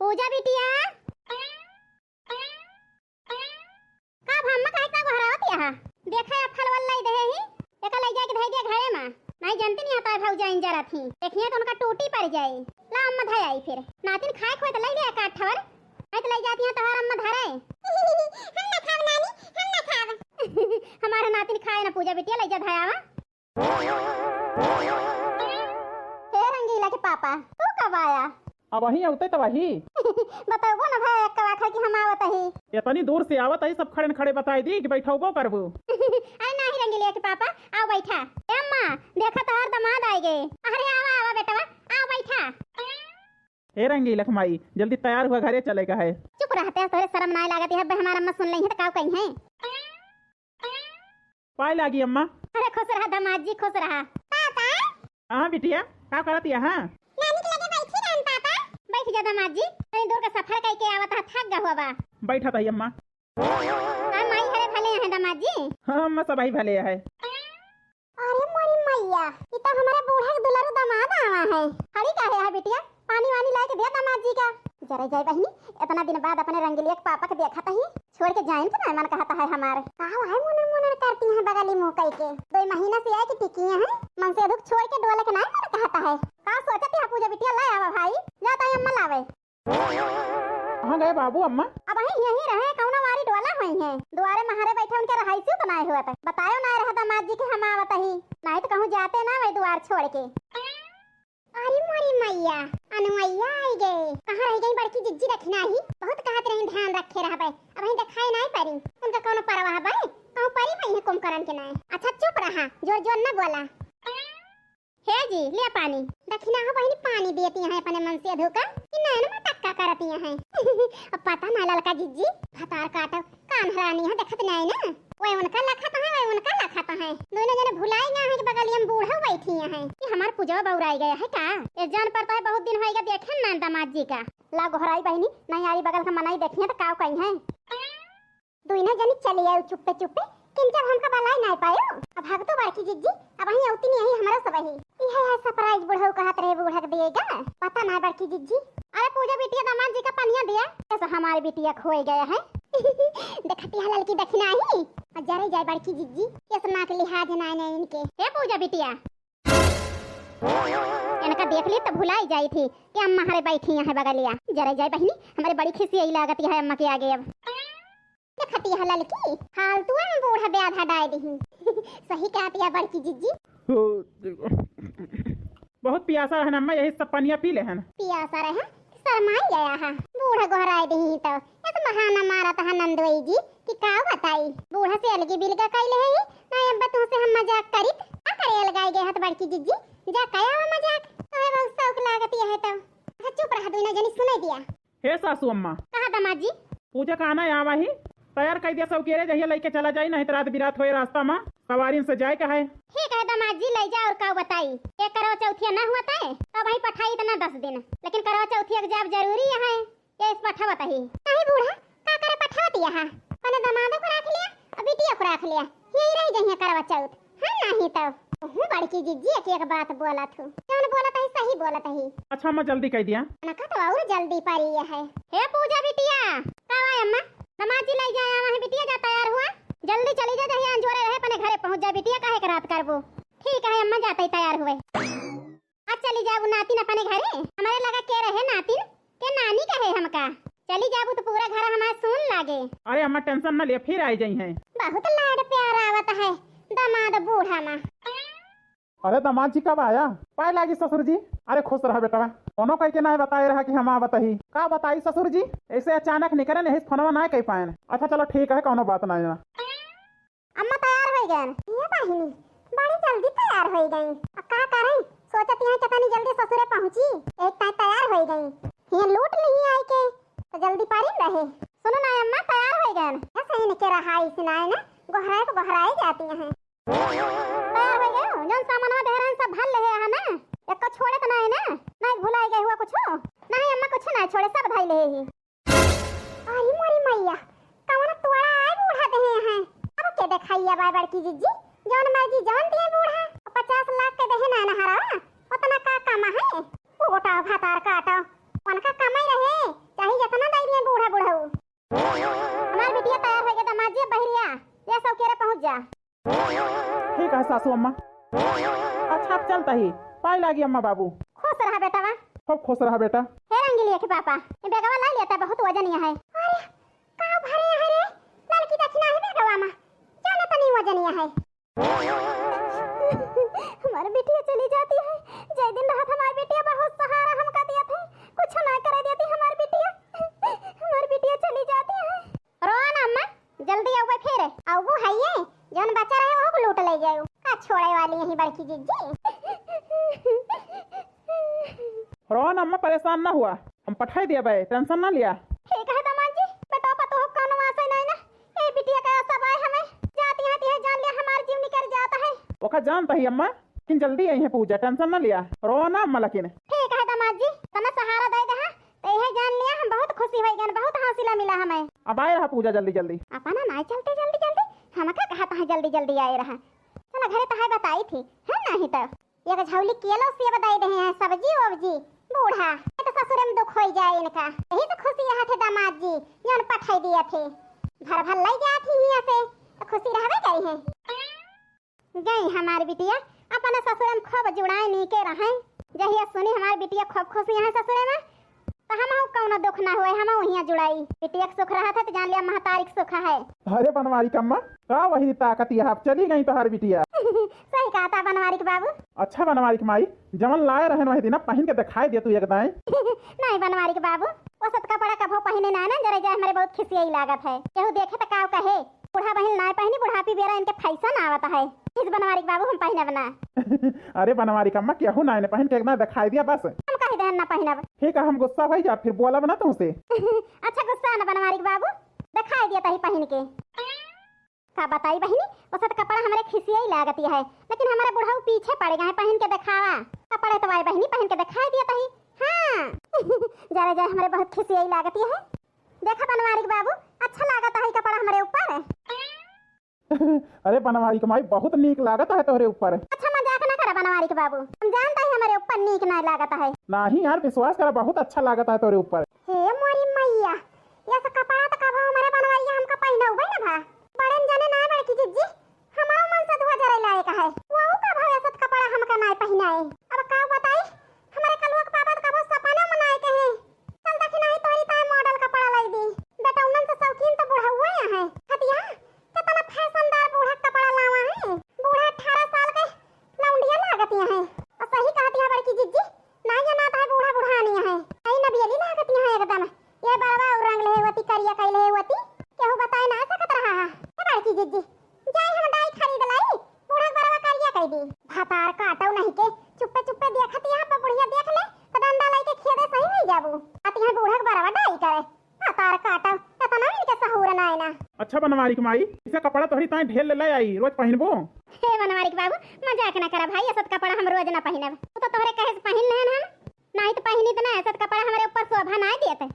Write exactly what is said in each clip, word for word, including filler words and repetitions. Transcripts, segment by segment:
पूजा बिटिया। का भा अम्मा, काहे का गोहरावत यहा? देखा, या फल वल लाई देहे ही, एका लाई जाके धई दिया घरे मा। नहीं जानती नहीं आता है भौजाइन जरा थी। देखिए तो उनका टूटी पड़ जाए। ला अम्मा धई आई फिर। नातिन खाए खोए तो लाई ले एक आठ ठवर। नहीं तो लाई जाती है तोहार अम्मा धरे। हम ना खाब नानी, हम ना खाब। हमारा नातिन खाए ना पूजा बिटिया, लाई जा धयावा। हे रंगीला के पापा, तू कब आया? अब वही अउते तो वही। बतौबो न भए एक आखर कि हम आवत ही। इतनी दूर से आवत ही, सब खड़े न खड़े बताई दी कि बैठौबो करबो। अरे नाही रंगीलिया के पापा, आओ बैठा। ए अम्मा, देखा तोहार दामाद आइ गए। अरे आवा आवा बेटवा, आओ बैठा। हे रंगीला के माई, जल्दी तैयार हुआ, घरे चले का है। चुप रहते हैं, तोरे शर्म नाय लागत है। अब हमार अम्मा सुन लई है तो काव कही है। पाए लागी अम्मा। अरे खुश रहा दामाद जी, खुश रहा। पापा। हाँ बिटिया, का करत यहा? नानी के लगे बैठी रहन पापा। बैठ जा दामाद जी, तनी दूर का सफर कइके आवत ह, थक गा हुआ बा। बैठत ही अम्मा। आ माई हरे भले हैं दामाद जी। हाँ अम्मा, सबही भले है। अरे मोरी मैया, ई तो हमारे बूढ़ा के दुलारू दामाद आवा है। खड़ी काहे है बिटिया? पानी वानी लाके दे दामाद जी का। जरे जाए बहिनी, इतना दिन बाद अपने रंगीलिया के पापा के देखत ही, छोड़ के जाइन के ना मन कहता है हमार। का है मुनर मुनर करती हैं बगली मुँह कइके? दो महीना से आए के टिकी हैं, मन से दुख छोड़ के डोले के ना मन कहता है। का सोचत है पूजा बिटिया? ले आवा भाई, जाता है अम्मा लावे। कहाँ गए बाबू अम्मा? अब वहीं यहीं रहे, कौनो वारी डोला हुई है। दुआरे महारे बैठे उनके रहाइसी बनाए हुए थे। बतायो ना रहा दामाद जी के हम आवत ही, नहीं तो कहूँ जाते ना वही दुआर छोड़ के। अरे मोरी मैया, अनुमैया आई गए। कहाँ रह गई बड़की जिज्जी? रखी नाही, बहुत कहत रही ध्यान रखे रहबे, अब वहीं दिखाई नहीं पड़ी। उनका कौनो परवाह बे, कहूँ परी हुई है कुंभकर्ण के नाय। अच्छा चुप रहा, जोर जोर न बोला। हे जी, लिया पानी। दखिना हो बहिनी, पानी देती हैं अपने मन से धोकर कि नैन में टक्का करती हैं। अब पता ना ललका जिज्जी, भतार काटो, कान हरानी है, देखत नहीं ना। वह उनका लखत है, वह उनका लखत है। दोनों जने भुलाई गए हैं कि बगलिया में बूढ़ा बैठी हैं कि हमार पूजवा बौराई गया है का? ये जान पड़ता है बहुत दिन होइगा देखे ना दामाद जी का। ला गोहराई बहिनी, नहीं आई बगल का मनई देखिए तो काव कही है। दुइना जनी चली आयो चुप्पे चुप्पे, किन जब हमका बलाई नाय पायो। अब हग तो बड़की जिज्जी, अब वहीं औती नहीं आई हमरा सब ही। इहे है surprise बुढ़ऊ कहत रहे बूढ़ा के देगा, पता ना बड़की जिज्जी। अरे पूजा बिटिया दामाद जी का पनिया दिया, कैसे हमारी बिटिया खोए गया है। देखती है ललकी दखिना ही, और जरे जाए बड़की जिज्जी, कैसे नाक लिहाज नाय नहीं इनके। हे पूजा बिटिया, इनका देख ली तो भुलाई जाई थी कि अम्मा हरे बैठी हैं बगलिया। जरे जाए बहिनी, हमारे बड़ी खिसी आई लागत है अम्मा के आगे अब। देखती है ललकी, फालतू में बूढ़ा ब्याधा डाय दही। सही कहती है बड़की जिज्जी। बहुत पियासा रहन अम्मा, यही सब पनिया पी लेहन। पियासा रहे, शरमाई गया है। बूढ़ा गोहराई दही तो इस बहाना मारत है नंदोई जी कि का बताई। बूढ़ा से अलगी बिलगा कई ले है, ना अब्बा तुमसे हम मजाक करित। का करे अलगाई गए हत बड़की जिज्जी, जा कया वो मजाक। तोहे बहुत शौक लागती है तो। अच्छा चुप रहा, दुइना जनी सुनाई दिया। हे सासू अम्मा। कहा दामाद जी? पूजा का आना आवा ही, तैयार कई दिया सब केरे, जहिया लइके चला जाई, नहीं तो रात बिरात होए रास्ता मा, सवारी से जाए का है। ठीक है दामाद जी, ले जा और का बताई। ये करवा चौथिया ना हुआ तय, तो वही पठाई इतना दस दिन, लेकिन करवा चौथिया के जाब जरूरी है, ये इस पठावत ही। नहीं बूढ़ा, का करे पठावत यहाँ? अपने दामादों को रख लिया, अब बिटिया को रख लिया, यही रह जइहे करवा चौथ। हाँ, नाही तो। हूँ बड़की जिज्जी एक एक बात बोलत हूँ। जौन बोलत ही सही बोलत ही। अच्छा अम्मा जल्दी कह दिया। उनका तो और जल्दी पड़ी है। हे पूजा बिटिया, का हुआ अम्मा? दामाद जी ले जाया वहाँ बिटिया जा तैयार हुआ। जल्दी चली जा, जहिया अंजोरे रहे अपने घरे पहुँच जा बिटिया, काहे के रात करबो। ठीक है अम्मा, जाते ही तैयार हुए। आज चली जाबू नातिन अपने घरे, हमारे लगा के रहे नातिन। के नानी कहे हमका, चली जाबू तो पूरा घर हमार सून लागे। अरे अम्मा tension न ले, फिर आई जइहे। बहुत लाड प्यार आवत है दामाद बूढ़ा मा। अरे दामाद जी कब आया? पाए लागी ससुर जी। अरे खुश रहा बेटवा, कोनो कह के ना बताए रहा कि हम आवत ही। का बताई ससुर जी, ऐसे अचानक निकरे नहीं, फोनवा ना कह पाए। अच्छा चलो ठीक है, कोनो बात ना। अम्मा तैयार होइ गयन। ये बहिनी, बड़ी जल्दी तैयार होइ गई। अब का करें? सोचत यहाँ कितनी जल्दी ससुरे पहुँची, एक ताई तैयार होइ गई। ये लूट नहीं आई के, तो जल्दी पारी रहे। सुनो ना अम्मा, तैयार होइ गयन। ऐसे इनके रहाई सिनाए ना, गोहराए को गोहराए जाती हैं। तैयार होइ गयो, जौन सामानवा दे रहे हैं, सब भर ले है ना? एको छोड़े तो नहीं ना? नहीं भुलाई गए हुआ कुछ? नहीं अम्मा, कुछ नहीं छोड़े, सब धई ले ही। अरे मोरी मैया, कवन तोड़ा आए बूढ़ा देहे हैं। अब के देखाइया बा बड़की जिज्जी, जौन मर्जी जौन दिए बूढ़ा, पचास लाख के देहे ना नहरा, उतना का कमा है? ओटा भातार काटा, उनका कमाई रहे, सासू अम्मा। अच्छा, अब चलता ही। पाए लागी अम्मा बाबू। खुश रहा बेटवा। खूब खुश रहा बेटा। हे रंगीलिया के पापा, ये बेगवा ला लिया था, बहुत वजनिया है। अरे, का भरे है रे? ललकी दक्षिणा है बेगवा मा। जाने तनी वजनिया है। हमार बिटिया चली जाती है। जय दिन रहत हमार बिटिया बहुत सहारा हमका दिया थे। कुछ ना करे देती हमार बिटिया। हमार बिटिया चली जाती है। रोआ ना अम्मा, जल्दी आउबे फिर। आउबू हइये, जौन बचा रहे ओहू को लूट ले जायू। का छोड़े वाली यही बड़की जिज्जी। रोआ ना अम्मा, परेशान ना हुआ, हम पठाई दिया बे, tension ना लिया। ठीक है दामाद जी, बेटा पतोह कौनो आसे नहीं ना। ए बिटिया का सब आए हमें, जाती है, ती है जान लिया हमार जीव निकर जाता है। ओका जानता ही अम्मा, लेकिन जल्दी आई है पूजा, tension ना लिया। रोआ ना अम्मा लेकिन। ठीक है दामाद जी, तना सहारा दे दे, हाँ। तो यह जान लिया, हम बहुत खुशी हो गए, बहुत हौसला मिला हमें। अब आए रहा पूजा जल्दी जल्दी। अपना ना चलते जल्दी जल्दी, हम का कहता है जल्दी जल्दी आए रहा। चला घरे तो है बताई थी, है नहीं तो एक झौली केलो सेब दे दे हैं, सब्जी वब्जी। बूढ़ा, ये तो ससुरे में दुख हो जाए इनका। यही तो खुशी यहाँ थे दामाद जी, जौन पठाई दिया थे। भर भर ले गया थी यहाँ से, तो खुशी रहबे करी है। गई हमार बिटिया, अपने ससुर में खूब जुड़ाए नीके रहे। जहिया सुनी हमार बिटिया खूब खुश यहाँ ससुरे में, तो हमहू कौनो दुख ना हुए, हमहू हियाँ जुड़ाई। बिटिया के सुख रहत है तो जान लिया महतारी के सुख है। अरे बनवारी कम्मा, का वही ताकत यहाँ चली गई तोहार बिटिया? सही कहा था बनवारी के बाबू। अच्छा बनवारी के माई, जवन लाए रहन वही दिना पहिन के दिखाई दे तू एक दाएं। नहीं बनवारी के बाबू, वो सब कपड़ा कभो पहिने ना ना, जरा जाए हमरे बहुत खिसियाई लागत है। केहू देखे तो काव कहे, बूढ़ा बहिन नाय पहिनी, बुढ़ापी बेरा इनके फैशन आवत है। इस बनवारी के बाबू हम पहिनब ना। अरे बनवारी कम्मा, केहू नाय ने पहिन के एक बार दिखाई दिया बस। हम कह देहन ना पहिनब। ठीक है, हम गुस्सा भई जा, फिर बोलब ना तुमसे। अच्छा गुस्सा ना बनवारी के बाबू, दिखाई दिया तही पहिन के। का बताई बहिनी, वो सब कपड़ा हमरे खिसियाई लागती है, लेकिन हमारे बुढ़ऊ पीछे पड़ गए, पहिन के दिखावा। कपड़े तो आए बहिनी, पहिन के दिखाई दिया तही। हाँ। जरा जरा हमरे बहुत खिसियाई लागती है। देखा बनवारी के बाबू, अच्छा लागत है कपड़ा हमरे ऊपर। अरे बनवारी के माई, बहुत नीक लागत है तोहरे ऊपर। अच्छा मजाक ना करा बनवारी के बाबू, हम जानता ही हमरे ऊपर नीक ना लागत है। नहीं यार, विश्वास करा, बहुत अच्छा लागत है तोहरे ऊपर। हे मोरी मैया, ये सब कपड़ा तो कबो हमरे बनवारिया हमका पहिनउबे ना भा। बड़े न जाने ना बड़की जिज्जी, हमरो मन से धुआ जरे लायक है। वो का भवे सत कपड़ा हमका नाय पहिनाए। अब का बताई, हमरे कलुआ के पापा तो कबो सपना में नाय कहे, "चल देखी नहीं तोहरी ताए मॉडल कपड़ा लाई दी।" बेटा उन्हन से शौकीन तो बुढ़उए है। हतिया, कितना फैशनदार बूढ़ा के कपड़ा लावा है। बूढ़ा अठारह साल के लौंडिया लागत है। और सही कहती है बड़की जिज्जी, ना ये ना तो है बूढ़ा बुढ़ानी है। आई नबियली लागत है एकदम। ये बड़वा और रंग ले होती, करिया कई ले होती, केहू बताए ना सकत रहा है। ए बड़की जिज्जी, जाई हम डाई खरीद लाई, बूढ़ा के बड़वा करिया कई दी। भतार काटो नहीं के, चुप्पे चुप्पे देखत यहाँ पे बुढ़िया देख ले, तो डंडा लाई के खेदे सही नहीं जाबू। आती है बूढ़ा के बड़वा डाई करे। भतार काटो, इतना इनके सहूर ना है ना। अच्छा बनवारी के माई, इसे कपड़ा तोहरी ताई ढेर ले ले आई, रोज पहिनबो। हे बनवारी के बाबू, मजाक ना करा भाई, ये सब कपड़ा हम रोज ना पहिनब। वो तो तोहरे कहे से पहिन लेन हम, नहीं तो पहिनी तो ना, ऐसा कपड़ा हमारे ऊपर शोभा ना देते।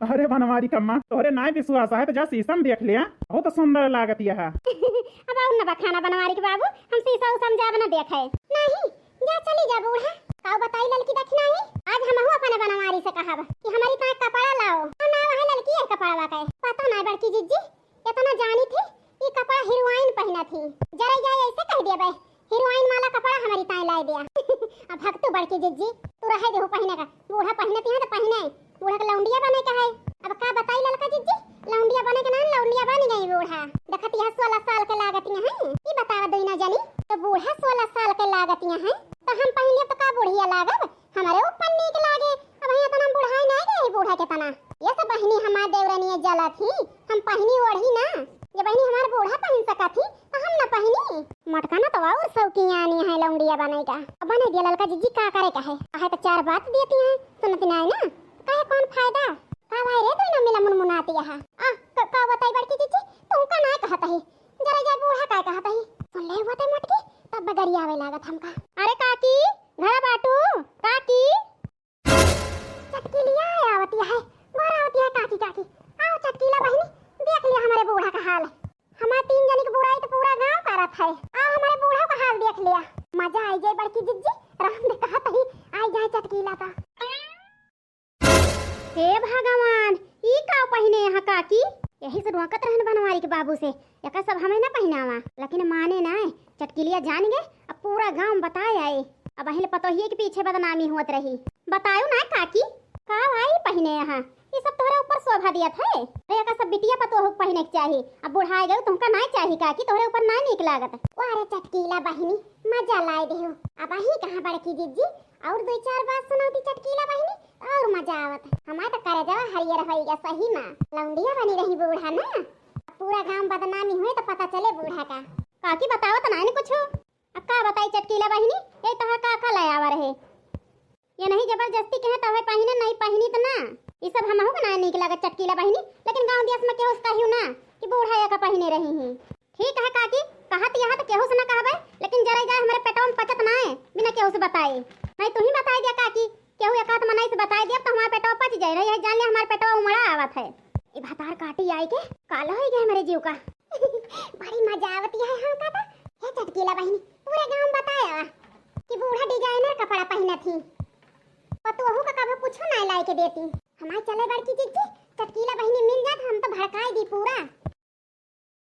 अरे बनवारी कम्मा, तोहरे नाय विश्वास है तो जा शीशा में देख लिया, बहुत सुंदर लागत यह। अब और न बखाना बनवारी के बाबू, हम शीशा उशा में जाब न देखे। नहीं, जा चली जा बूढ़ा। काऊ बताई ललकी दखिनाही, आज हमहू अपने बनवारी से कहब कि हमारी ताए कपड़ा लाओ। और ना वह ललकी है कपड़वा के, पता ना बड़की जिज्जी, इतना जानी थी, ई कपड़ा हीरोइन पहिना थी। जरा जाए ऐसे कह दिया बे, हीरोइन वाला कपड़ा हमारी ताए लाए दिया। अब भग तू बड़की जिज्जी, तू रहे देहु पहिने का। बूढ़ा पहिनती है तो पहिने, बूढ़ा के लौंडिया बने का है। अब का बताई ललका जिज्जी, लौंडिया बने के ना, लौंडिया बन गई बूढ़ा। देखत यह सोलह साल के लागत है। ई बतावा दुई ना जानी, तो बूढ़ा सोलह साल के लागत है, तो हम पहले तो का बुढ़िया लागब? हमारे ऊपर नीक लागे। अब यहाँ तना बुढ़ाई नहीं गए बूढ़ा के तना। ये सब बहिनी हमार देवरनिया जलत ही, हम पहिनी ओढ़ी ना। ये बहिनी हमार बूढ़ा पहिन सकत ही, तो हम ना पहिनी। मटका ना तो और शौकियानी है लौंडिया बने का। अब बने दिया ललका जिज्जी का करे का है? आहे तो चार बात देती हैं, सुनती नहीं ना। कहे कौन फायदा? का भाई रे तू ना मिला मुनमुनाती है। आ, क-, का बताई बड़की जिज्जी, तुमका ना कहत ही। जरा जा बूढ़ा का कहत ही। सुन ले हुआ ते मटकी, तब बगरिया आवे लागत हमका। अरे काकी, घर बाटू, काकी। चटकीलिया आवती है, गोर आवती है काकी, काकी। आओ चटकीला बहिनी, देख लिया हमारे बूढ़ा का हाल। हमारे तीन जनी की बुराई तो पूरा गांव करत है। आओ हमारे बूढ़ा का हाल देख लिया। मजा आई जाए बड़की जिज्जी, राम ने कहा तही आई जाए चटकीला का। हे भगवान, ई का पहिने यहाँ काकी? यही से रोकत रहन बनवारी के बाबू से, एका सब हमें ना पहिनावा, लेकिन माने ना। चटकीलिया जान गए, अब पूरा गांव बताए आए। अब अहिल पतोहिए के पीछे बदनामी होत रही। बतायो ना काकी, का भाई पहिने यहाँ, ये सब तोहरे ऊपर शोभा दियत है। अरे एका सब बिटिया पतोह के पहिने के चाही। अब बुढ़ाए गए, तुमका ना चाही काकी, तोहरे ऊपर ना नीक लागत। वाह रे चटकीला बहिनी, मजा लाए देहु। अब अही कहाँ बड़की जिज्जी, और दो चार बात सुनौती चटकीला बहिनी, और मजा आवत। हमार तो करेजवा हरियर होइगा सही में। लौंडिया बनी रही बूढ़ा ना, पूरा गांव बदनामी हुए तो पता चले बूढ़ा का। काकी बतावत ना कुछ। अब का बताई चटकीला बहिनी, ये तोहार का का ले आवा रहे? ये नहीं जबरदस्ती कहे तबे पहिने, नहीं पहिनी त ना। ये सब हमहू के ना नीक लागत चटकीला बहिनी, लेकिन गांव देश में केहू से कहियो ना कि बूढ़ा एका पहिने रही ही। ठीक है काकी, कहत यहाँ तो केहू से ना कहबे, लेकिन जरे जाए हमारे पेटवा में पचत ना है बिना केहू से बताए। नहीं तू ही बताए दिया काकी, केहू एक आध मनई से बताए दिया तो हमारे पेटवा पच जाए। नहीं है जान ले हमारे पेटवा उमड़ा आवत है। ये भतार काटी आई के काला हो गया हमारे जीव का। बड़ी मजा आवती है हाँ का तो। हे चटकीला बहिनी, पूरे गांव में बताया कि बूढ़ा डिजाइनर कपड़ा पहिनत ही। पतोहू का कभी कुछ ना लाए के देती। हमारे चले बड़की जिज्जी, चटकीला बहिनी मिल जात हम तो भड़काए दी पूरा।